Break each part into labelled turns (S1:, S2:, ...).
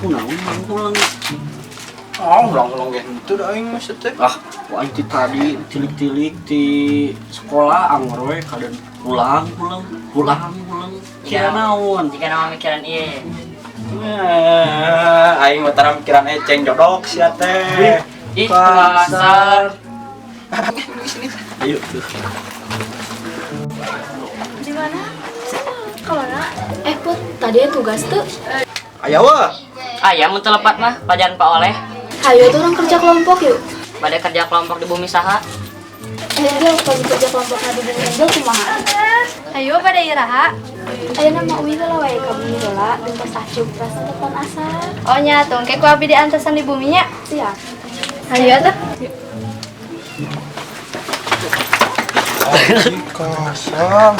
S1: Kunaon pulang?
S2: Ah, ulang-ulang ge henteu da aing mah teh.
S1: Ah, ku aing ti tadi tilik-tilik di sekolah anggur we kaden pulang pulang pulang pulang. Kira naon?
S3: Jika nama mikiran iya.
S2: Eh, aing mah tara mikiran eceng jodok sia teh.
S3: Ih, kasar.
S1: Ayo tuh.
S4: Di mana? Kemana? Eh Put, tadi tugas tuh.
S2: Aya wah.
S3: Aya mun teu lepat mah pelajaran Pak Oleh.
S4: Ayo tuh orang kerja kelompok yuk.
S3: Bade kerja kelompok di bumi saha?
S4: Angel, kalau kerja kelompoknya di bumi Angel kumaha?
S5: Ayo pada iraha.
S4: Ayo nama Umi heula wae ka bumi heula, gentos acuk pas telepon asar.
S5: Oh nya tuh, engke ku abi diantosan di buminya.
S4: Siap.
S5: Ayo tuh.
S2: Anjing kasar.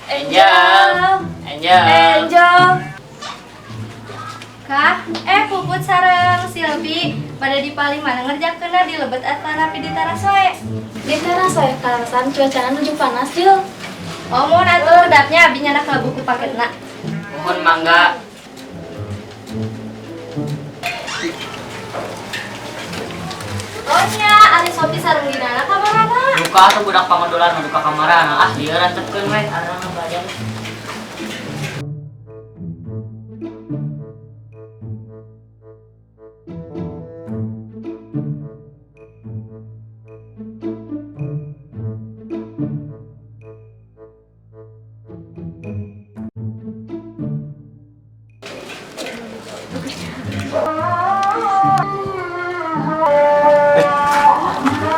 S3: Angel. Angel.
S5: Angel. Kah? Eh Puput sareng Silvi pada di paling mana ngerjakeunna di lebet atanapi di teras wae.
S4: Di teras wae kalasan cuacana nuju panas, Jil.
S5: Oh mun atuh redapnya abi nyandak ka buku paketna.
S3: Mohon mangga.
S5: Oh nya ari Sopi sareng Dinana ka mana?
S3: Duka atuh budak pangodolan mah duka kamarana. Ah, dieu rantepkeun we arang belajar.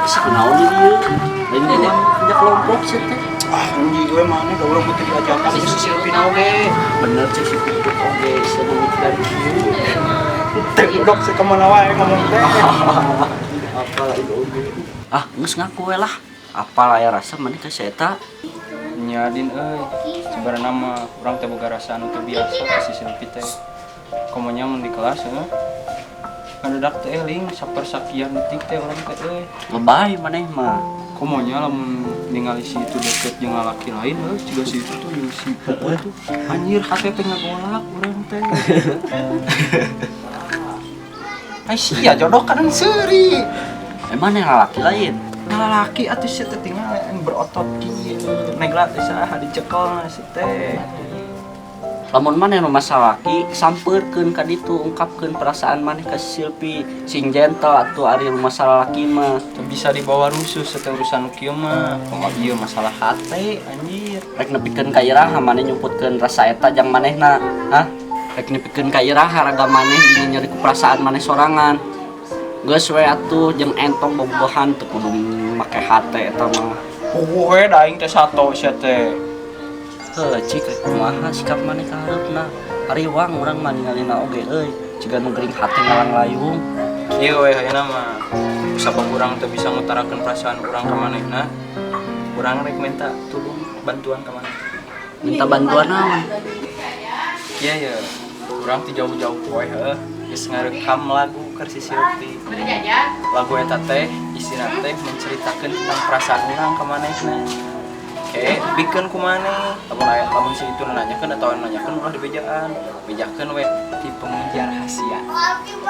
S1: Bisa kunaon di dieu? Lain urang kerja kelompok sih teh.
S2: Ah, anjing gue mana da urang teu diajakan si Silvi oge.
S1: Bener cek si Puput oge sia mikiran kieu.
S2: Teh dok sih kemana wae ngomong teh.
S1: Apa itu oge. Ah, geus ngaku we lah. Apa aya rasa maneh ka si eta?
S2: Nya Din euy, sebenarnya mah urang teh boga rasa anu teu biasa ka si Silvi teh. Komonya mun di kelas heuh. Ngadedak teh ling sapersakian detik teh urang teh euy.
S1: Lebay maneh mah.
S2: Komonya lamun ningali si itu deket jeung lalaki lain heuh, jiga si itu tuh jeung si Puput tuh. Anjir hate teh ngagolak urang teh. Ai sia jodoh kan seuri.
S1: Emang yang lalaki lain?
S2: Lalaki atuh sia teh tinggal yang berotot kieu. Negla teh saha dicekel si teh.
S1: Lamun maneh nu masalah laki, sampeurkeun ka ditu, ungkapkeun perasaan maneh ka si Silvi. Sing gentle atuh ari nu masalah laki mah.
S2: Teu bisa dibawa rusuh sete urusan nu kieu mah. Komo ieu masalah hate anjir.
S1: Rek nepikeun ka iraha maneh nyumputkeun rasa eta jang manehna. Hah? Rek nepikeun ka iraha raga maneh dinyeri ku perasaan maneh sorangan. Geus we atuh jeung entong bobogohan teu kudu make hate eta mah.
S2: Puguh we da aing teh sato sia teh.
S1: Heuh, cik rek kumaha sikap maneh ka hareupna. Hariwang urang mah ningalina oge euy. Jiga nu gering hate ngalang-layung.
S2: Kieu we ayeuna mah. Sabab urang teu bisa ngutarakeun perasaan urang ka manehna. Urang rek minta tulung bantuan ka maneh.
S1: Minta bantuan naon?
S2: Iya ya, urang ti jauh-jauh poe heuh geus ngarekam lagu keur si Silvi. Lagu eta teh isina teh menceritakeun tentang perasaan urang ka manehna. Oke, bikeun ku maneh. Lamun aya lamun si itu nanyakeun atawa nanyakeun ulah dibejaan. Bejakeun we ti pengejar rahasia.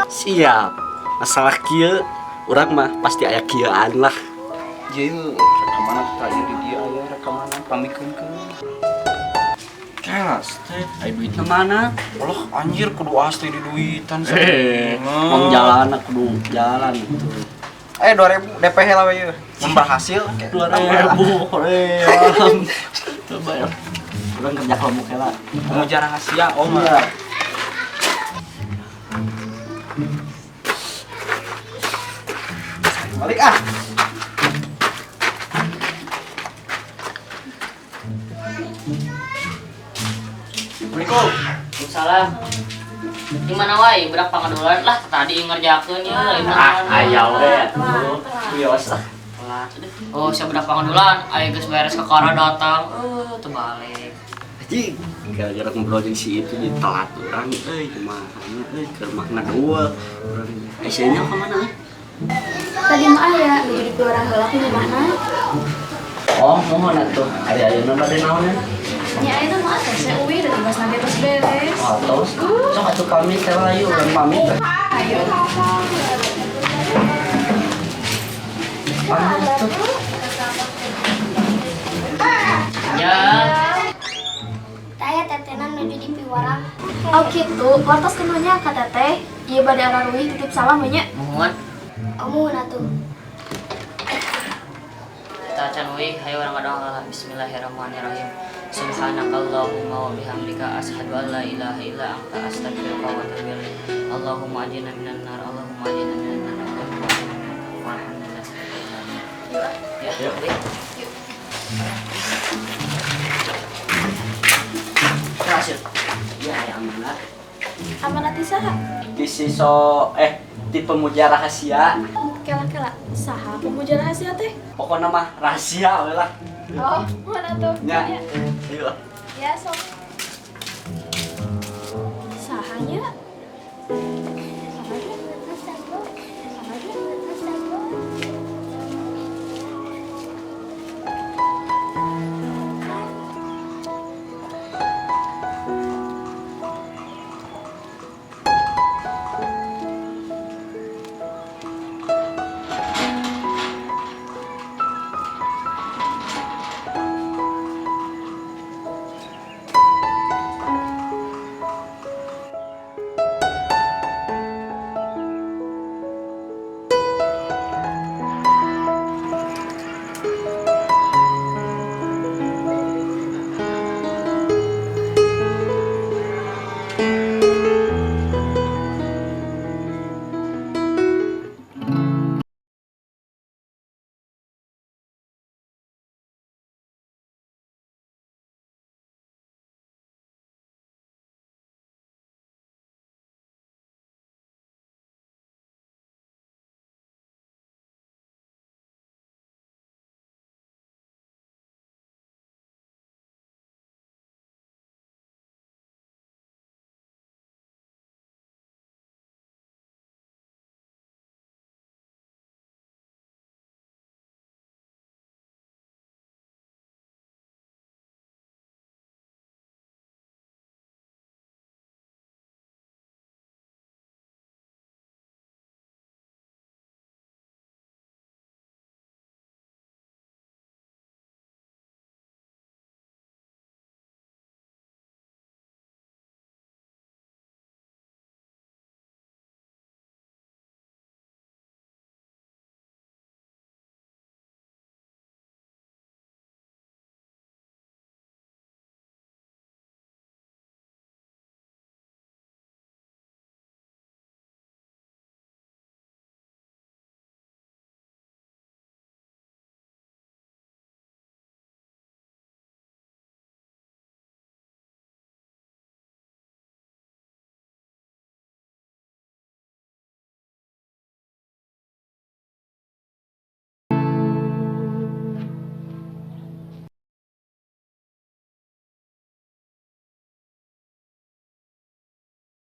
S1: Siap. Masalah kieu urang mah pasti aya kieuan lah.
S2: Ieu rekaman tah ieu di dieu aya rekaman pamikeun keun.
S1: Kelas teh, aya duitna mana?
S2: Allah anjir kudu asli di duitan
S1: Eh, mau jalan kudu jalan itu.
S2: Eh 2000 DP heula we ieu. Mun berhasil
S1: 2000 hoream. Coba ya. Urang kerja kelompok heula.
S2: Pengejar rahasia om.
S1: Iya.
S2: Balik ah. Assalamualaikum.
S3: Waalaikumsalam. Di mana wae budak pangadolan lah tadi ngerjakeun ieu lain
S1: Ah, aya we atuh. Biasa. Telat. Aduh.
S3: Oh, siapa udah pangandulan, ayo geus beres ke kara datang. Eh, terbalik.
S1: Anjing, gara-gara ngobrol jeung si itu jadi telat urang euy, kumaha nya euy, keur mah ngaduel. Urang nya ka mana euy?
S4: Tadi mah aya nuju di keluaran heula ku imahna.
S1: Oh, mohon atuh. Ari ayeuna bade naon ya?
S4: Nya ayeuna mah tos we uwi da tugas nanti tos beres.
S1: Oh, tos. Sok atuh pamit teh lah yuk, urang pamit.
S4: Ayo.
S1: Pamit tuh.
S3: Ya.
S6: Taya tetenan nuju di piwarang.
S4: Oh gitu, wartos kenunya ka teteh. Ieu bade araruih, titip salam we nya.
S3: Mohon.
S6: Omun atuh.
S3: Kita acan uih, hayo urang ngadoa heula. Bismillahirrahmanirrahim. Subhanakallahumma wa bihamdika asyhadu an la ilaha illa anta astaghfiruka wa atubu ilaik. Allahumma ajirna minan nar, Allahumma ajirna minan nar, Allahumma ajirna minan nar. Walhamdulillah. Ya,
S1: Yuk.
S3: uih.
S1: Hasil. Ya, aya amanat.
S4: Amanat ti saha?
S1: Di siso eh di pemuja rahasia.
S4: Kela-kela, saha pemuja rahasia teh?
S1: Pokoknya mah rahasia we lah.
S4: Oh, mana tuh?
S1: Nya. Ayo.
S4: Ya, sok. Sahanya?